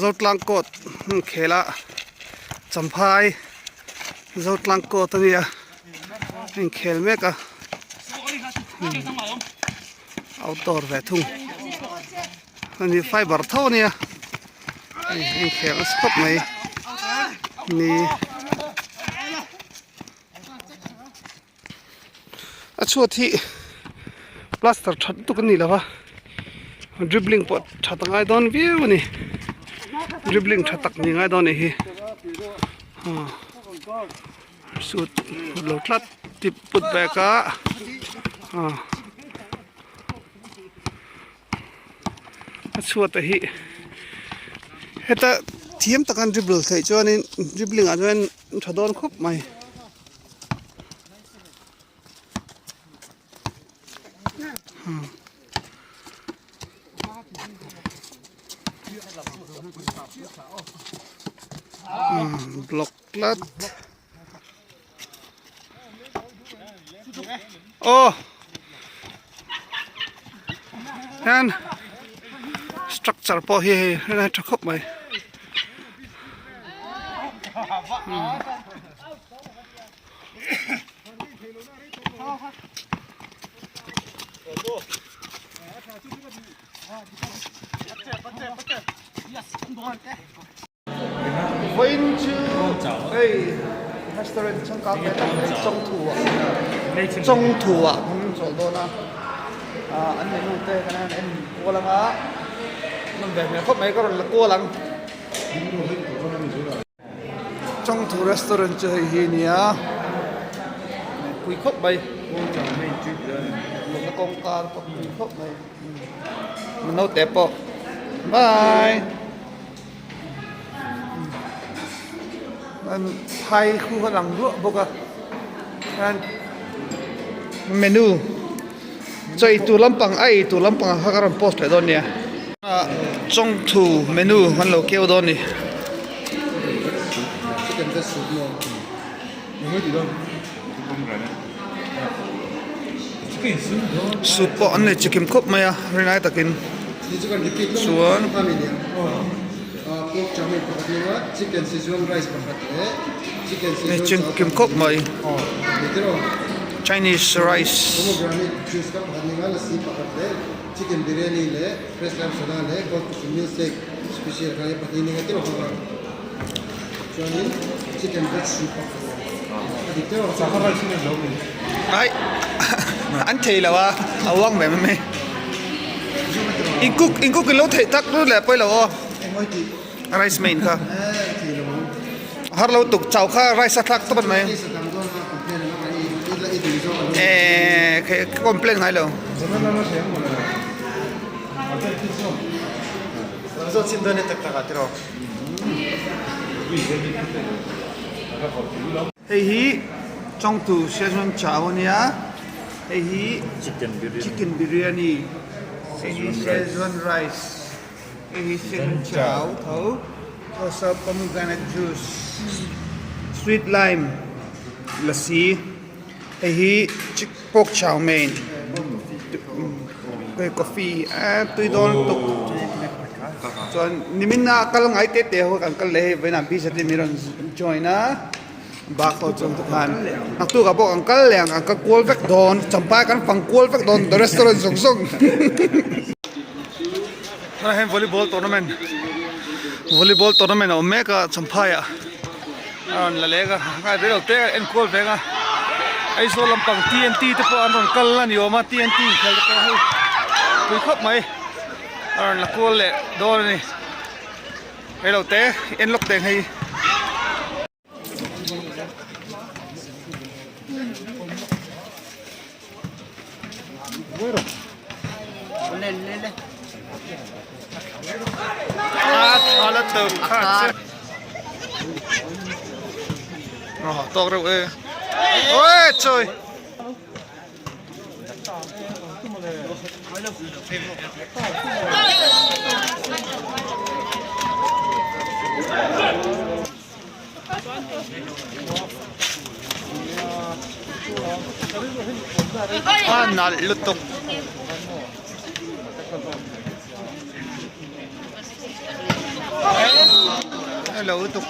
Zotlang court hmun khel a Champhai Zotlang court a nia a inkhel mek a outdoor ve thung a ni fiber tho a nia a inkhel nasa khawp mai ni. A chhuat hi plaster that lutuk a ni lo va dribbling pawh that a ngai dawn viau a ni dribbling tha tak ni ngai dawn a nih hi suit lo tlat tip put back a a chhuat ah hi heta thiam taka an dribble theih chuanin dribbling ah chuan an tha dawn khawp mai. Block tlat aw hian structure pawh hi hei a tha khawp mai. Vawiin chu hei restaurant changkang ve tak mai Chawngthu ah Chawngthu ah kan chawlh dawn a ah an menu te kan han en kual ang a nawm ve hmel khawp mai ka rawn la kual ang. Chawngthu restaurant chu hei hi a ni a pui khawp mai luhna kawngka pawh pui khawp mai naute pawh bye an phai khu a lang ruah bawk a chuan menu chaw ei tur lampang a ei tur lampang ang kha ka rawn post leh dawn nia chawngthu menu an lo keu dawn a ni. Soup pawh an nei chikim khawp mai a rinai takin chuan nei chikim khawp mai Chinese rice. Ai an thei lo a a uang ve mai in cook in cook in lo theih tak lut leh pawi lo aw rice main kha har lo tuk chau kha rice a thlak tawp a ni mai eh complain ngai lo. Hei hi Chawngtu Szechuan Chow a nia, hei hi Chicken Biryani, hei hi Szechuan Rice, hei hi Szechuan Chow tho, also Pomegranate Juice, Sweet Lime Lassi, hei hi Pork Chow Mein, Coffee, tui dawn lutuk. Chuan nimin a kal ngai te te ho kan kal leh hei vawiinah busy te min rawn join a bak ho chuan tikhan naktuk ah pawh kan kal leh ang kan kal kual vek dawn champai kan fang kual vek dawn the restaurant zawng zawng tunah hian volleyball tournament volleyball tournament a awm mek a champhai ah a rawn la leng a ngai ve lo te a en kual veng a Aizawl lampang TNT te pawh an rawn kal a ni awm a TNT inkhel te pawh hei pui khawp mai. A rawn la kual leh dawn a ni rei lo te en lawk teng hei. A tha la tawp kha che. Tawk reuh e. Oi chawi. A nalh lutuk. ni lo lutuk.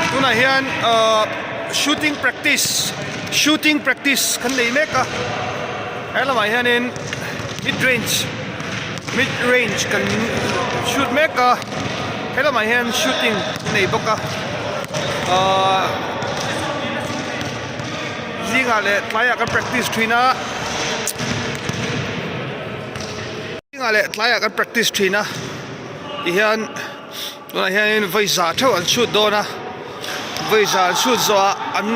Tunah hian ahh shooting practice shooting practice kan nei mek a he lamah hianin mid range mid range kan shoot mek a he lamah hian shooting an nei bawk a ahh. Zingah leh tlaiah kan practice thin a zingah leh tlaiah kan practice thin a tihian tunah hianin vawi za theuh an shoot dawn a vawi za an shoot zawhah an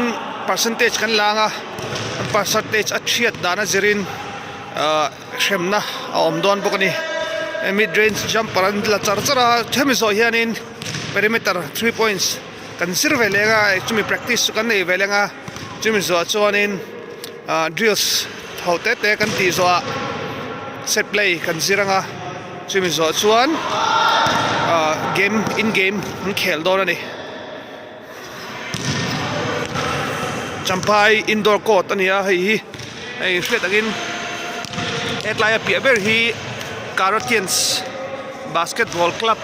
percentage kan lang a an percentage a chhiat dan a zirin ahh hremna a awm dawn bawk a ni mid range jumper an la char char a hemi zawh hianin perimeter three points. Kan zir ve leng a chumi practice chu kan nei ve leng a chumi zawh chuanin ah drills ho te te kan tih zawh ah set play kan zir ang a chumi zawh chuan ah game in game an khel dawn a ni. Champhai indoor court a ni a hei hi hei hriat angin hetlai a piah ber hi Karatians Basketball club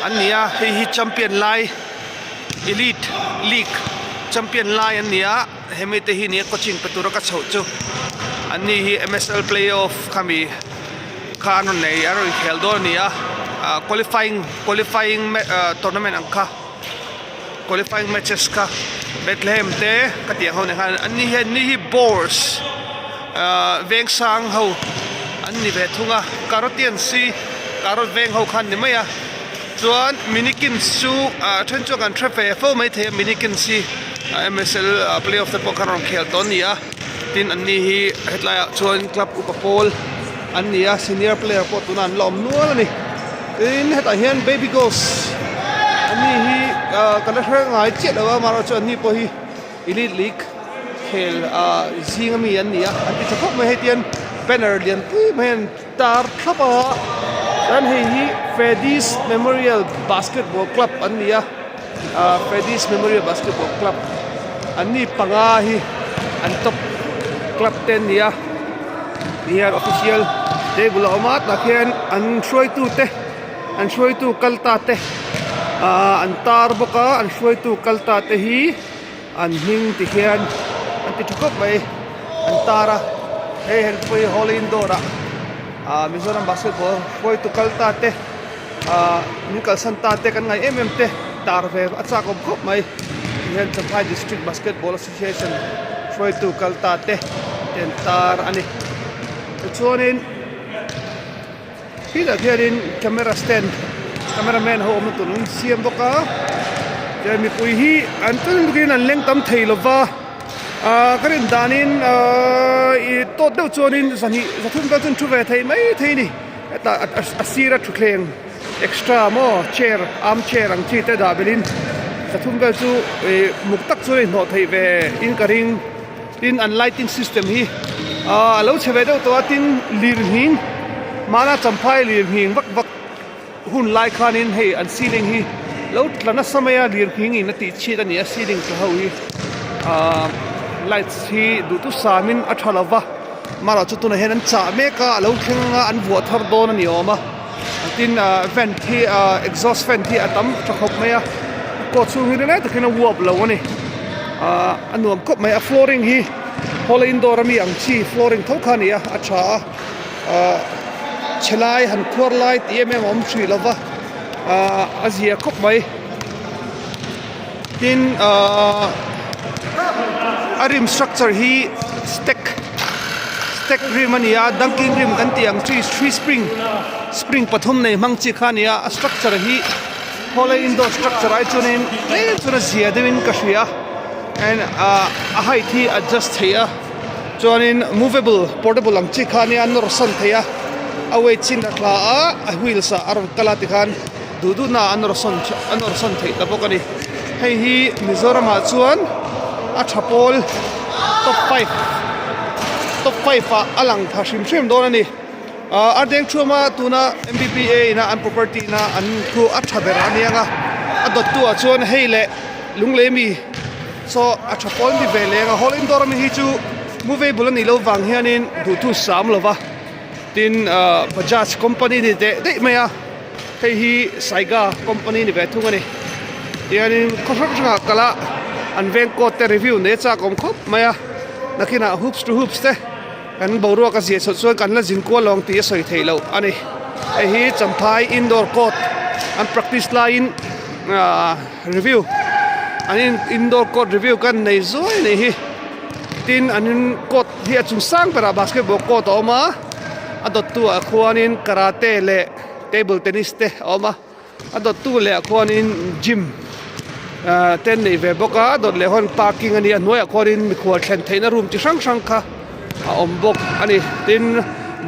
an ni a hei hi champion lai elite league champion lai an ni a hemi te hi nia coaching pe tura ka chhoh chu an ni hi M_S_L play off khami kha an rawn nei an rawn inkhel dawn a ni a ah qualifying qualifying tournament ang kha qualifying matches kha Bethlehem te ka tih ang ho nen khan an ni hian ni hi boars ahh vengsang ho an ni ve thung a carrotians hi carrot veng ho kha an ni mai a chuan minikins chu ah then chuan kan hre ve fo mai thei a minikins hi M_S_L play off te pawh khan rawn khel tawh a ni a tin an ni hi hetlai ah chuan club upa pawl an ni a senior player pawh tunah an la awm nual a ni. Tin hetah hian baby ghost an ni hi ah ka la hre ngai chiah lo a amaherawhchu chu an ni pawh hi elite league khel ah zing ami an ni a an ti tha khawp mai hei tian banner lian pui mai an tar thlap a chuan hei hi Freddy's memorial basketball club an ni a ah Freddy's memorial basketball club an ni panga hi an top club te an ni a. Tihian official table a awm a tah khian an hruaitu te an hruaitu kal ta te ahh an tar bawk a an hruaitu kal ta te hi an hming ti hian an ti tha khawp mai an tar a hei han pawh hi holy indoor ah ahh mizoram basketball hruaitu kal ta te ahh min kalsan ta te kan ngaih em em te tar ve a chak awm khawp mai tihian champhai district basketball association hruaitu kal ta te te an tar a ni tichuanin khitah khianin camera stand camera man ho awmna tur an siam bawk a chuan mipui hi an tel lukin an leng tam thei lova ahh ka rin danin ahh ih tawt deuh chuanin zahnih zathum vel chu an thu ve thei mai thei a ni hetah a sira thutthleng extra maw chair arm chair ang chi te dah belhin zathum vel chu ih muk tak chu a inhnawh theih ve in ka ring tin an lighting system hi ahh a lo chhe ve deuh tawh a tin lir nghing hmana champhai lir nghing vak vak hun lai khanin hei an ceiling hi lo tla nasa mai a lir nghing in a tih chhiat a ni a ceiling tla ho hi ahh lights hi duhtu samin a tha lo va marawh chu tunah hian an chah mek a a lo thleng anga an vuah thar dawn a ni awm a tin ahh vent hi ahh exhaust fan hi a tam tha khawp mai a court chhung hi nilai takin a uap lo a ni ahh a nuam khawp mai a flooring hi hall indoor ami ang chi flooring tho kha a ni a a tha a ahh chhe lai han khuar lai tih em em a awm hrih lo va ahh a zia khawp mai tin ahh a rim structure hi stack. Stack rim a ni a, dunking rim kan tih ang chi three spring spring pathum nei hmang chi kha a ni a, a structure hi khawlai indoor structure ai chuanin tlem chuan a zia deuhin ka hria and ah a height hi adjust theih a chuanin movable portable ang chi kha a nia a nawr san theih a a weight chin a tla a a wheels ah a rawn kal a tikhan duh duh na a nawr sawn a nawr sawn theih ta bawk a ni hei hi Mizoram ah chuan a tha pawl top five top five ah a lang tha hrim hrim dawn a ni ah Ardeng Thuama tuna M B P A ina an property na an thu a tha ber a niang a a dawt tu ah chuan hei leh Lunglei mi saw a tha pawl ni ve leng a hall indoor ami hi chu movable a nih loh vang hianin duhthu sam lova tin ah Bajaj company ni teh daih mai a. Hei hi Saiga company ni ve thung a ni. Tihianin khaw hrang hrangah kal a an veng court te review nei a chak awm khawp mai a. Nakinah hoops to hoops te kan boruak a ziah chhoh chuan kan la zin kual lawng tih a sawi theih loh a ni. Hei hi Champhai indoor court an practice laiin ahh review an indoor court review kan nei zuai a nih hi. Tin an court hi a chung sang berah basketball court a awm a. A dawttu ah khuanin karate leh table tennis te a awm a a dawttu leh ah khuanin gym ah te an nei ve bawk a a dawt leh hawn parking a ni a hnuaiah khuanin mikhual thlen theihna room chi hrang hrang kha a awm bawk a ni tin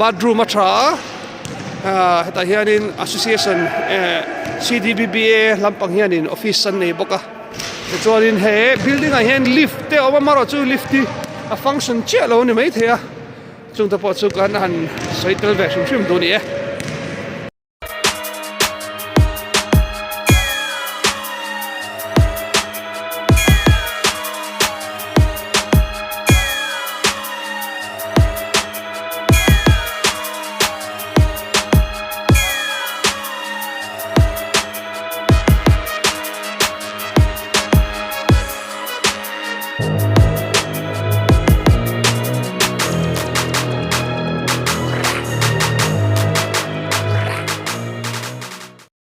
bathroom a tha a ah hetah hianin association eh c d b b a lampang hianin office an nei bawk a tichuanin he building ah hian lift te a awm a amaherawhchu lift hi a function chiah lo a ni maithei a. Chungte pawh chu kan han sawi tel ve hrim hrim duh a ni e.